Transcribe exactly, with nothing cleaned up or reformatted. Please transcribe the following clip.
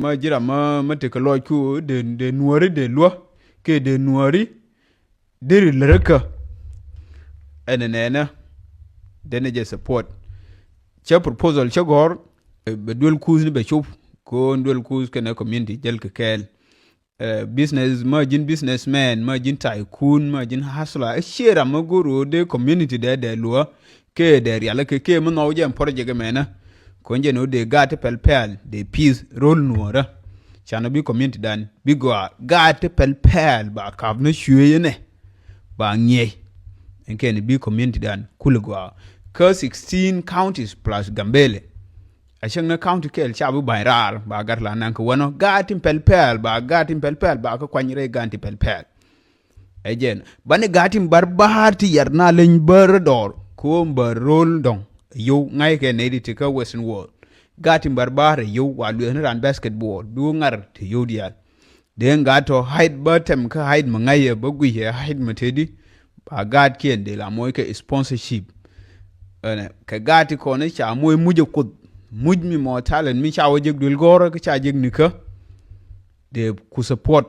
Ma ji̱ ram ma, ma tekɛ lɔcku dee, dee nuɔri dee luä kɛ dee nuɔri deri lärä kä. Ɛn nɛnɛ denɛ jɛ support. Cɛ proposal cɛ gɔ̱r bɛ duel kuuth ni bɛ cop. Ko̱n duel kuuth kɛnɛ community jäl kɛ kɛɛl. Business ma ji̱n businessman ma ji̱n tycoon ma ji̱n hustler ɛ ciɛ ram ma go̱r ɣöö dee community dee dee luä kɛ dee rial kɛ kɛ mi nhɔw jɛ ɛn project mɛnä. Kɔn jɛ ni ɣöö dee gaat ti pɛl pɛl dee peace ro̱l nuɔɔrä. Canɛ bi community dan bi gɔaa gaat ti pɛl pɛl ba kap ni cuëë yɛ nɛ ba ŋiɛc. Ɛn kɛn bi community dan kul gɔaa kä sixteen counties plus Gambele. A cäŋ ni county kɛɛl ca bi ba̱ny raar ba gat la naŋ kɛ wänɔ gaat tin pɛl pɛl ba gaat tin pɛl pɛl ba kä kuany rɛy gaat tin pɛl pɛl. Ɛ jɛn bani gaat tin bar ba̱a̱r ti yɛr na leny bär dɔɔr ko̱o̱m bär ro̱l dɔ̱ŋ. Yow ŋa̱ckɛ nɛy di ti kä Western world. Gaat tin bar ba̱a̱r ɛ yow wa lueth ni ran basketball bi wä ŋar ti yow diaal. Dee ŋa tɔ haid bä tɛm kä haid mi ŋa̱cä bä gui̱cɛ haid mi tëëdi. Ba gaatkiɛn dee la moc kɛ sponsorship. Ɛnɛ kɛ gaat ti kɔn ca moc muc ɛ kuoth muc mi mɔ talent mi ca wä jek duel gɔ̱rä kä ca jek nikä. Dee ku support